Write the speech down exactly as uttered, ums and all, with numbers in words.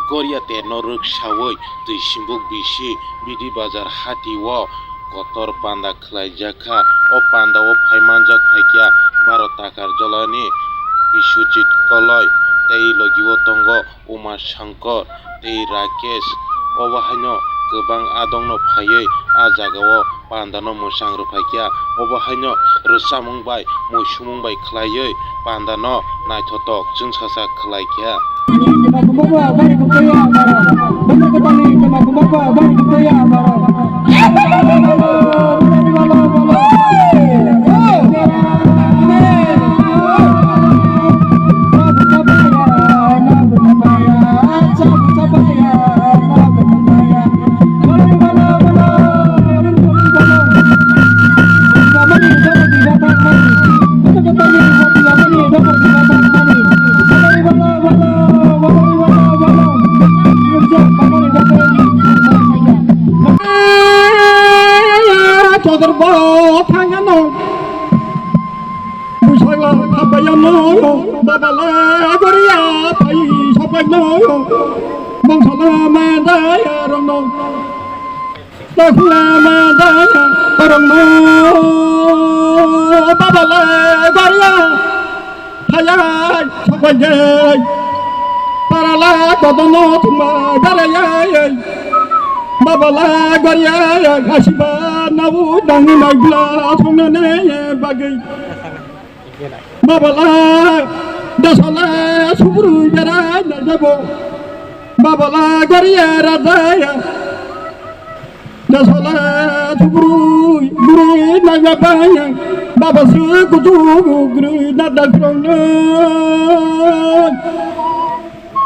Goria terno rwksaui twi simbuk bisi Bidi Bazar hati o kotor panda khlaijak kha. O panda o phai manjak phaikha baro takar jolani Biswajit Koloi tei logi o tongo Uma Shankar tei Rakesh. Obo haino kwbang adongno phaiwi a jagao pandano mwchang rwphaikha. Obo haino rwchapmung bai muisumung bai khlaiwi pandano naithotok chwngsacha khlaikha. Chodor bo thangano. Bwsajla thapaiyano, babala goriya phai sopaino, bongsola madaya rokno, takhula madaya rokno, babala goriya phaiya sopainai, parala kodono thuma darayai, babala goriya asiba nau dangi naibla songnani bagwi. Babala, dasala, subru, bera, najabo. Babala, goriya, radaya. Dasala, subru, guri, najabaya. Baba, su, kutu, guri, nadakrona.